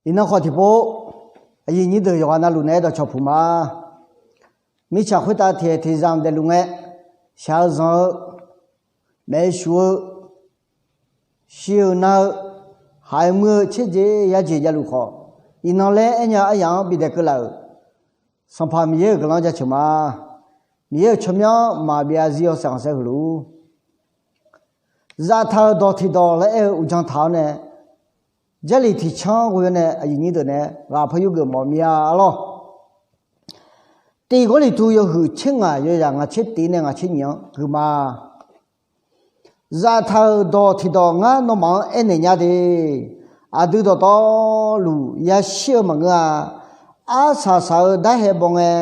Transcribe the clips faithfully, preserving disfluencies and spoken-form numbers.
Iqnan khawf tiqpov, aqyuif nyir deuq yawqghaq navluf naeq-aer dawqcawq puq ma. Mirtsaq khoertav tiqaeq tiqzanq daefluf ngae, shaq-eu zanq-eu, maeqshuq-eu, shir-eu nar-eu, haiq muir-eu tserjeq yajeq javluf khawf, iqnan laer aernya aryaq-anr bidaef keuvlaf-euq Sanqpaq Miqyaer-euq guiqlanq-anr jaceuq ma. Miqyaer-euq tsawrmyanr maqbyav zir-awr saeqkhanq saer huiq luf-ur. Zaftaq-euq dawq tiqdawq laer aer-eu uqdzan taq-awr nae, Jarlif tiqcanr ghoe-awr nae aqyuif nyir deuq nae ghaq par yurgeuf mawf mir-a arlawr. Tiq Gawrliqtu yawhuiq tser ngaq yawzaq ngaq tser tiq nae ngaq tser nyiq-anr gui ma. Zaftaq-euq dawq tiqdawq ngar nawmaf-anr aernaeq nya de. Aqdui dawqtawvluf yashir-eu maqngeur-a. Arsaq saq-eu darhae baw ngae,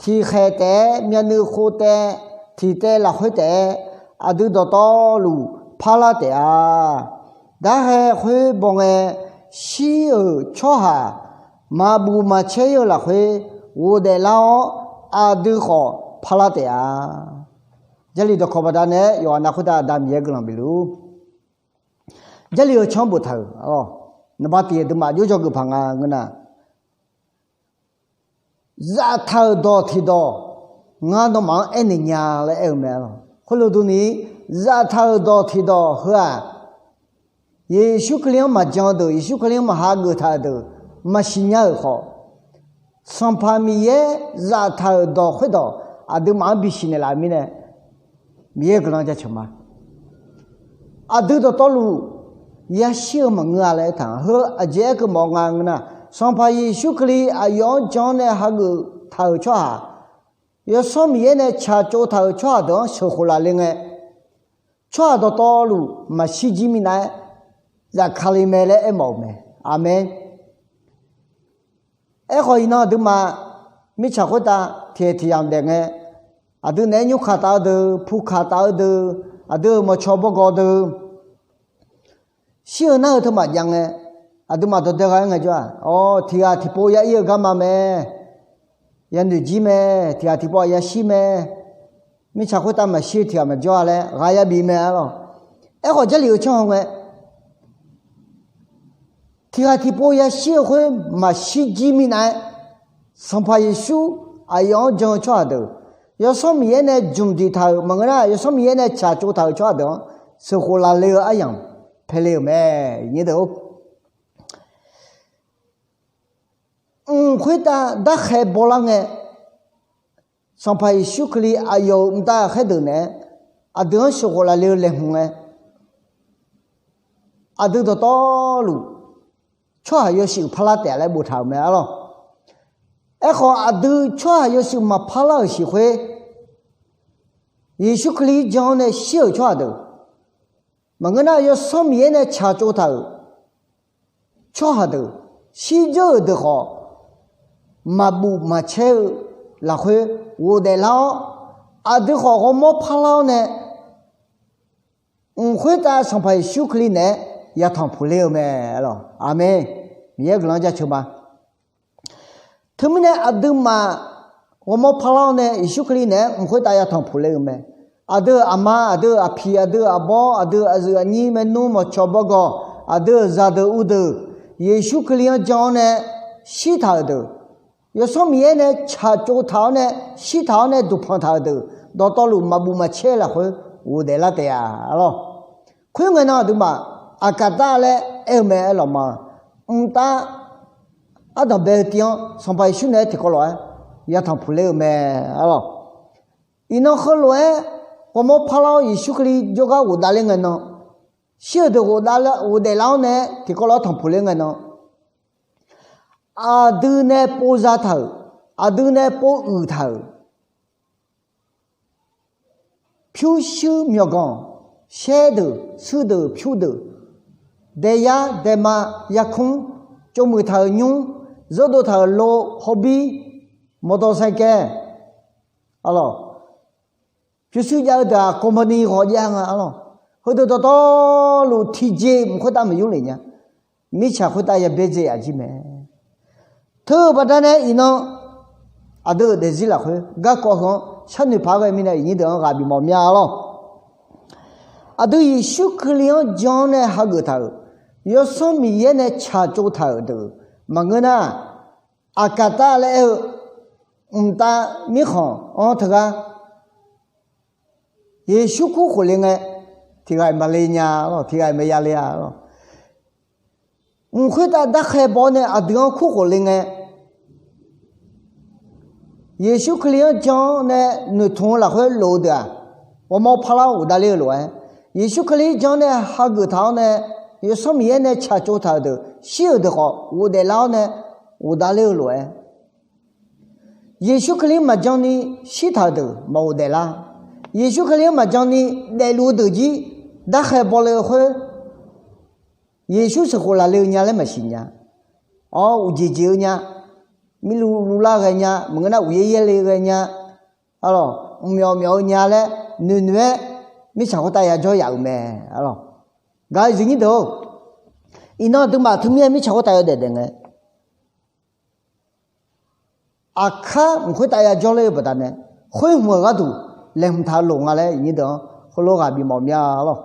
tiqkhaeq taef-aer myavnuiv khov taev, tiq taev lafkhoer taef-aer, aqdui dawqtawvluf parlar taef-a. Darhae khoer baw ngae, shir-euq tsawrhaq maqbuf maqcaer-ir-eu lafkhoer ghofdaef lar-awr, aqdui khawf parlar taef-a. Jarlif dawqkawq baqdanae yawqghaq nav khoertav Aqda Miqyaer guiqlanq bifluf-ur. Jarlif-euq canr boftaq-euq, naqba tiq aqduimaf jawrjaw geuf paq nga ngeur nar, zaftaq-euq dawq tiqdawq ngar nawmaf-anr aernaeq nya laer aer-eu mae arlawr. Khoerlof durni, zaftaq-euq dawq tiqdawq heu-aq, Yeqsur Kali-anr maqjan-eu deuq, Yeqsur Kali-anr maqha geuf taq-euq deuq maqsiq nya-euq khawf, Sanqpaq Miqyaer zaftaq-euq dawq khoerdawq aqduimaf-anr bisiq naeqlaf-eu mirnae, Miqyaer-euq guiqlanq jaceuq ma. Aqdui dawqtawvluf yashir-eu maqngeur-a laer aertaq-a. Heu aqjeq aerkeuv mawf nga ngeur nar, Sanqpaq Yeqsur Kali aqyawf-anr jan-awr nae hageuf taq-euq tsawrhaq, Yawsanr Miqyaer nae tsaqtsov taq-euq tsawrhaq deuq-anr sheuqkhof laf le ngae, tsawrhaq dawqtawvluf maqshir jir minav-aer zafkale mae laer aermawf-euq mae. Aqmeq. Aerkhawf, iqnan aqduimaf mirtsaq khoertav tiqaeq tiqyamq daef ngae, aqdui naeq-aer nymrkaq taf-eu deuq, pukaq taf-eu deuq, aqdui-euq mawqcawq bawgawq deuq, shir-eu nar-eu teumaf jav ngae, aqduimaf dawqdae gha-aer ngaejawr-aq, awr, tiq ghaq tiqpov ya ir-eu garma mae, yanoeq jir mae, tiq ghaq tiqpov yashir mae, mirtsaq khoertav maqshir tiq ghaq maqjawr-a laer ghaq yabif mae arlawr. Aerkhawf, Jarlif-eu canr haw ngae, tiq ghaq tiqpov yashir-eu khoer maqshir jir minav-aer, Sanqpaq Yeqsur aqyawf-anr jan-eu tsawrhaq deuq, Yawsanr Miqyaer nae jmq diq taq-euq maqngeur nar, Yawsanr Miqyaer nae tsaqtsov taq-euq tsawrhaq deuq-anr sheuqkhof laf le-eu aryamq paele-euq mae. Nyir deuq-or, mq khoertav darkhaeq bawlar ngae, Sanqpaq Yeqsur Kali aqyawf-euq mqtav khaerdeuq naeq-aer aqdui-anr sheuqkhof laf le-eu laeqhmq ngae, aqdui dawqtawvluf tsawrhaq yawshuif parlar taef laer boftaq-euq mae arlawr. Aerkhawf, aqdui tsawrhaq yawshuif maqparlar-euq siq khoer, Yeqsur Kali jan-awr nae shir-euq tsawrhaq deuq, maqngeur nar, Yawsanr Miqyaer nae tsaqtsov taq-euq tsawrhaq deuq, shirdzeur-euq deuq khawf, maqbuf maqcaer-eu lafkhoer ghofdaef lar-awr, aqdui khawf ghawrmawr parlar-awr nae, mq khoertav Sanqpaq Yeqsur Kali naeq-aer yatanq puq ler-eu mae. Aqmeq. Miqyaer guiqlanq-anr jaceuq ma. Teumirnae aqduimaf ghawrmawr parlar-awr nae Yeqsur Kali naeq-aer mq khoertav yatanq puq ler-eu mae. Aqdui-euq aqma, aqdui-euq aqpiq, aqdui-euq aqbawr, aqdui-euq aqyuif aqnyir, maernmr, mawqcawq bawgawq, aqdui-euq zaqdeuq uvdeuq, Yeqsur Kali-anr jan-awr nae shirtaq-euq deuq, Yawsanr Miqyaer nae tsaqtsov taq-awr nae shirtaq-awr nae duqpanq taq-euq deuq, dawqtawvluf maqbuf maqcaer lafkhoer ghofdaef lar taef-a arlawr. Khoerngae nan aqduimaf aqkaq tar laer aer-eu mae aerlawq ma. Mqtav ardanq bae-eu tiv-anr Sanqpaq Yeqsur naeq-aer tiqkawv lof-aer yatanq puq ler-eu mae arlawr. Iqnan heulof-aer ghawrmawr parlar-awr Yeqsur Kali jawrgar ghofdaef ler ngae nan, shir-euq deuq ghofdaef lar-awr nae tiqkawv lof-aer tanqpuq ler ngae nan, aqdui nae pov zataq-euq, aqdui nae pov uiq taq-euq, pyurshuir myawqganq, shaerdeuq, shuirdeuq, pyurdeuq, daeyar, daema, yarkmr, tsovmuiq taq-euq nymr, zeurdov taq-euq lo, hawbir, mawqdawq saikae, arlawq, pyurshuir jav-eu deuq-aq, company ghawq jav nga arlawq. Heudeuq dawqtawvluf tiqjeq mq khoertav maqyur lef nya. Mirtsaq khoertav yabae dzae aqjir mae. Teu-eu baqdanae iqnan aqdui-euq daefzir lafkhoer garkawv heu-anr sharnoeq paq-aer ghae mirnae iqnyir deuq-anr ghaq bifmawf mya arlawq. Aqdui Yeqsur Kali-anr jan-awr nae hageuf taq-euq, Yawsanr Miqyaer nae tsaqtsov taq-euq deuq, Maqngeur nar, aqkaq tar laer aer-eu mqtav mirkhanq-anr teugar Yeqsur kur khofle ngae, tiq ghaq-iq maqle nya lawq, tiq ghaq-iq maqya le-a lawq. Mq khoertav darkhae baw-awr nae aqdui-anr kur khofle ngae, Yeqsur Kali-anr jan-awr nae noeqtmq-eu lafkhoer lof-eu deuq-aq, ghawrmawr parlar-awr ghofdav ler-eu lof-aer, Yeqsur Kali-anr jan-awr nae hageuf taq-awr nae, yawsanr Miqyaer nae tsaqtsov taq-euq deuq, shir-euq deuq khawf ghofdaef lar-awr nae ghofdav ler-eu lof-aer, Yeqsur Kali-anr maqjan ni shirtaq-euq deuq maqghofdaef lar. Yeqsur Kali-anr maqjan ni daefluf-eu deuq jir darkhae baw le-eu khoer, Yeqsur sheuqkhof laf le-eu nya laer maqsiq nya. Awr, uqjeq jeq-eu nya, mirluv luvlar ghae nya, maqngeur nar uqyaer yaerle ghae nya, arlawq, mqmyawf myawf-eu nya laer noeqnoeq-aer, mirtsaq khoertav yajawr yaf-euq mae, arlawq. Gaq-eu aqyuif aqnyir deuq-or, iqnan aqduimaf teumirnae mirtsaq khoertav yawdaef daef ngae, aqkar mq khoertav yajawr ler-eu baqdanae, khoer hmq-euq gharduq laeqhmq taq-eu loq nga laer aqnyir deuq-anr heulof ghaq bif mawf mya lawq.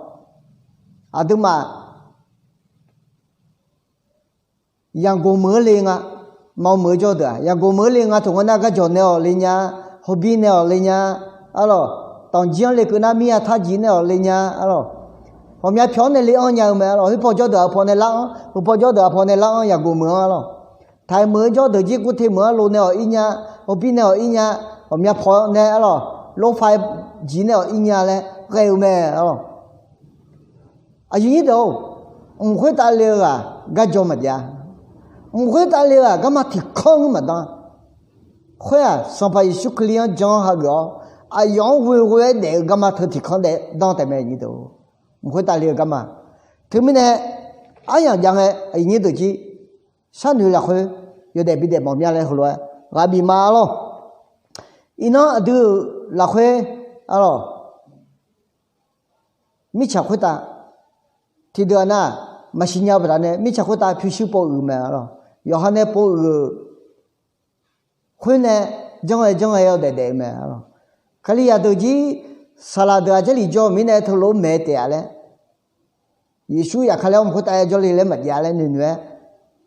Aqduimaf yaqgoq meuq-anr le nga, maqmeuq-eu jawr-eu deuq-aq, yaqgoq meuq-anr le nga, toq ngeur nar garjawq nae-awq le nya, hawbir nae-awq le nya, arlawq, tanqjir-anr lekeuv nar mir-a tarjir nae-awq le nya, arlawq, ghawqmya pyawq-anr nae le-anr nya-eu mae, arlawq, khoerpaw jawr deuq aqpaw nae lar-anr, khoerpaw jawr deuq aqpaw nae lar-anr yaqgoq meuq-anr, arlawq, taiq meuq-eu jawr deuq jir kuv te meuq-anr lo nae-awq ir nya, hawbir nae-awq ir nya, ghawqmya paw nae, arlawq, lorfav jir nae-awq ir nya laer ghae-eu mae, arlawq. Aqyuif aqnyir deuq-or, mq khoertav le-eu ghaq garjaw maqjav. Mq khoertav le-eu ghaq garma tiqkanr ngeur maqdan. Khoer-aq, Sanqpaq Yeqsur Kali-anr jan-anr hageuf-awr, aqyawf-anr ghoeghoe-aer daef-eu garma teu tiqkanr daef dan taef mae, aqnyir deuq. Mq khoertav le-eu garma. Teumirnae, aryamq jav ngae, aqyuif aqnyir deuq jir sharnoeq lafkhoer yawdaef bidaef mawf mya laer heulof-aer ghaq bif ma, arlawq. Iqnan aqdui-euq lafkhoer, arlawq, mirtsaq khoertav tiqdeuq-aq nar, maqsiq nya-eu baqdanae mirtsaq khoertav pyurshuir pov uiq mae, arlawq. Yawqha nae pov uiq-euq khoer nae janr-aer janr-aer yawdaef daef-eu mae, arlawq. Kalizaq deuq jir saqlaq deuq-aq Jarlif jawr-eu mirnae teulof-aer maeq taef-a laer, Yeqsur yaqkali-anr mq khoertav yajawr le laer maqjav laer noeqnoeq-aer,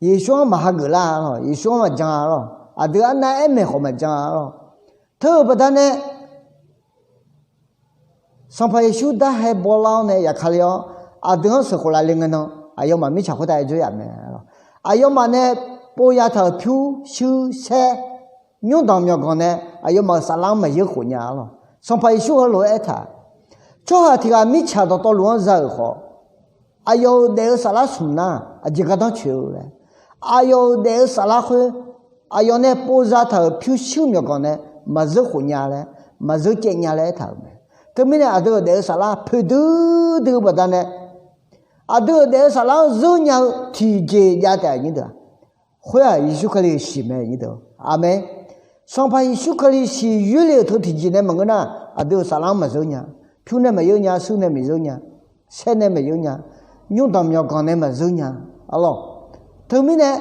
Yeqsur-anr maqhageuf lar-a lawq, Yeqsur-anr maqjan-a lawq, aqdui arnav aer maeq khawf maqjan-a lawq. Teu-euq baqdanae Sanqpaq Yeqsur darhae bawlar-awr nae yaqkali-awr, aqdui-anr sheuqkhof laf le ngae nan, aqyawfmaf mirtsaq khoertav yajawr yaf mae, arlawq. Aqyawfmaf nae pov yataq-euq pyurshuir saer, nymrdanq myawqganq nae aqyawfmaf-euq saflar-anr maqzeur khof nya, arlawq. Sanqpaq Yeqsur heulof-aer aertaq, tsawrhaq tiq ghaq mirtsaq dawqtawvluf-anr za-euq khawf, aqyawf-euq daef-eu saflar smq nar aqjeq gardanr coeq-eu laer, aqyawf-euq daef-eu saflar khoer, aqyawf nae pov zataq-euq pyurshuir myawqganq nae maqzeur khof nya laer, maqzeur caev nya laer aertaq-euq mae. Teumirnae aqdui-euq daef-eu saflar poeqdui dui-eu baqdanae, aqdui-euq daef-eu saflar-anr zeur nya-eu tiqjeq jav taef, aqnyir deuq-aq. Khoer-aq Yeqsur Kali-euq siq mae, aqnyir deuq. Aqmeq. Sanqpaq Yeqsur Kali siq yoer le-euq teu tiqjeq nae maqngeur nar, aqdui-euq saflar-anr maqzeur nya. Pyur nae maqzeur nya, shuir nae maqzeur nya, saer nae maqzeur nya, nymrdanq myawqganq nae maqzeur nya, arlawq. Teumirnae,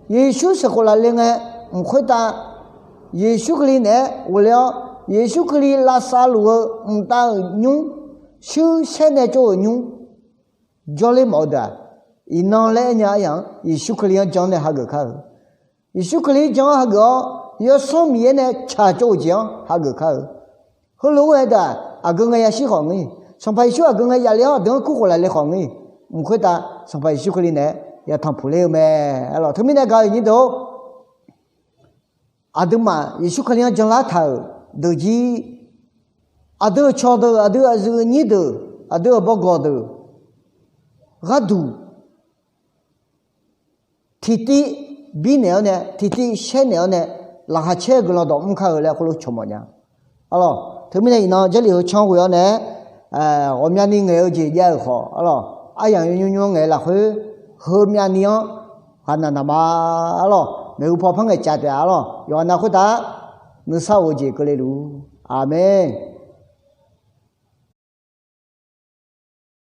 Yeqsur sheuqkhof laf le ngae, mq khoertav Yeqsur Kali naeq-aer ghofle-awr, Yeqsur Kali lavsav luf-eu mqtav-euq nymr, shuir saer nae tsov-euq nymr jawrler mawf-eu deuq-aq, iqnan laer aer nya aryaq-anr Yeqsur Kali-anr jan-anr nae hageuf kar-eu. Yeqsur Kali-anr jan-anr hageuf-awr, Yawsanr Miqyaer nae tsaqtsov-euq jeq-anr hageuf kar-eu. Heulof-aer ghae deuq-aq, aqgeu ngae yashir khawf ngeur-iq, Sanqpaq Yeqsur aqgeu ngae yaf le-awr aqdui-anr kur khof laf le khawf ngeur-iq, mq khoertav Sanqpaq Yeqsur Kali naeq-aer yatanq puq ler-eu mae, arlawq. Teumirnae gaq-euq nyir deuq-or, aqduimaf Yeqsur Kali-anr janlar taq-euq deuq jir, aqdui-euq cawqdeuq, aqdui aqyuif aqnyir deuq, aqdui-euq bawgawq deuq gharduq tiqtiv birnaeq-awr nae, tiqtiv shaernaeq-awr nae, laqkhaq caer-eu guiqlanq dawq mr kar-eu laer khoerlof cawq mawf nya. Arlawq, teumirnae iqnan Jarlif heu can ghoe-awr nae, ghawqmyani ngaeq-eu jeq jav-euq khawf, arlawq, aryamq yawnymr nymr-anr ngaeq-eu lafkhoer, heumyani-anr ghaqnaq naq ma. Arlawq, maeqhu paw par ngaeqcaf taef-a. Arlawq, yawqha nav khoertav nuisar of-eu jeq keuvle luf-ur. Aqmeq.